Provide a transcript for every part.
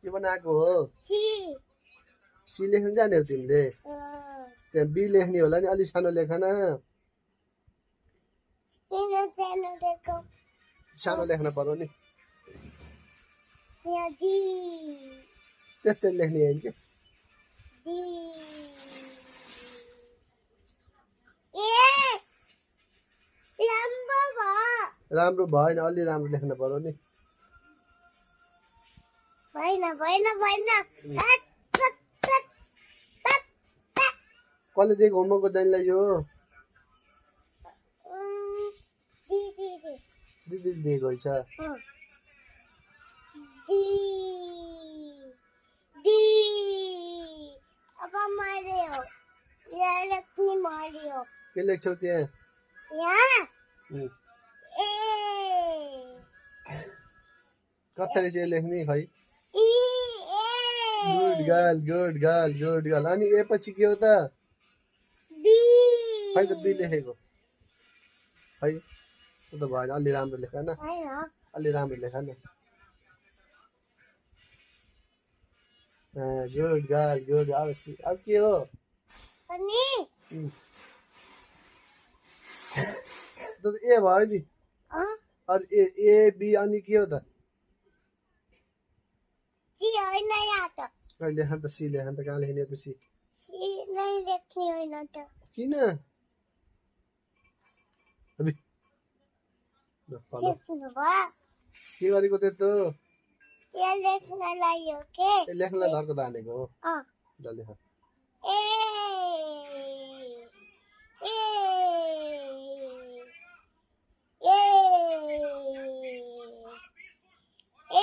के बनाएको हो सी सी लेख्न जान्यौ तिमीले त्यहाँ बी लेख्ने होला नि अलि सानो लेख न किन सानो लेखो सानो लेख्न पर्यो नि यहाँ डी त्यस्तै लेख्ने होइन कि डी ए लम्बो भयो राम्रो भएन अलि राम्रो लेख्न पर्यो नि भएन भएन भएन कसले दिएको होमवर्कको जानीलाई यो दिदी दिएको रहेछ अब मर्यो यहाँ लेख्ने मर्यो के लेख्छौ त्यहाँ यहाँ ए कसरी चाहिँ लेख्ने खै ई ए गुड गर्ल अनि ए पछि के हो त बी खै त बी लेखेको खै त्यो त भएन अलि राम्रो लेख न हैन अलि राम्रो लेख न गुड गर्ल अब के हो अनि त ए भयो नि अरू ए बी अनि के हो त सी होइन यहाँ त लेख त सी लेख त कहाँ लेख्ने त सी सी नै लेख्ने होइन त किन अबि ल लेख्नु भयो के गरेको त्यस्तो यहाँ लेख्नलाई हो के लेख्नलाई धर्को तानेको हो ल लेख ए ए ए ए ए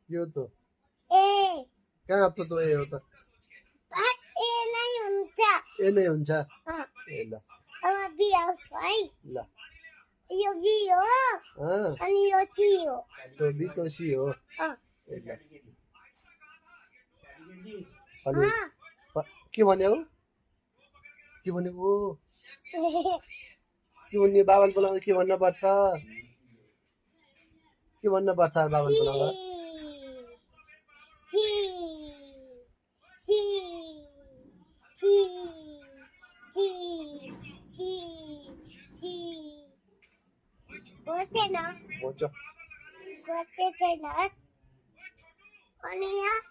यो त ए कहाँ त ए हो त ए नै हुन्छ ए नै हुन्छ ए ल अब बी आउँछ है ल यो बी हो अनि यो सी हो तो बी तो सी हो ए ल अनि के भन्यौ के भनेको के भन्ने बाबाले बोलाउँदा के भन्न पर्छ के भन्न पर्छ बाबाले बोलाउँदा सी सी सी सी सी सी होते ना हुन्छ होते छैन अनि यहाँ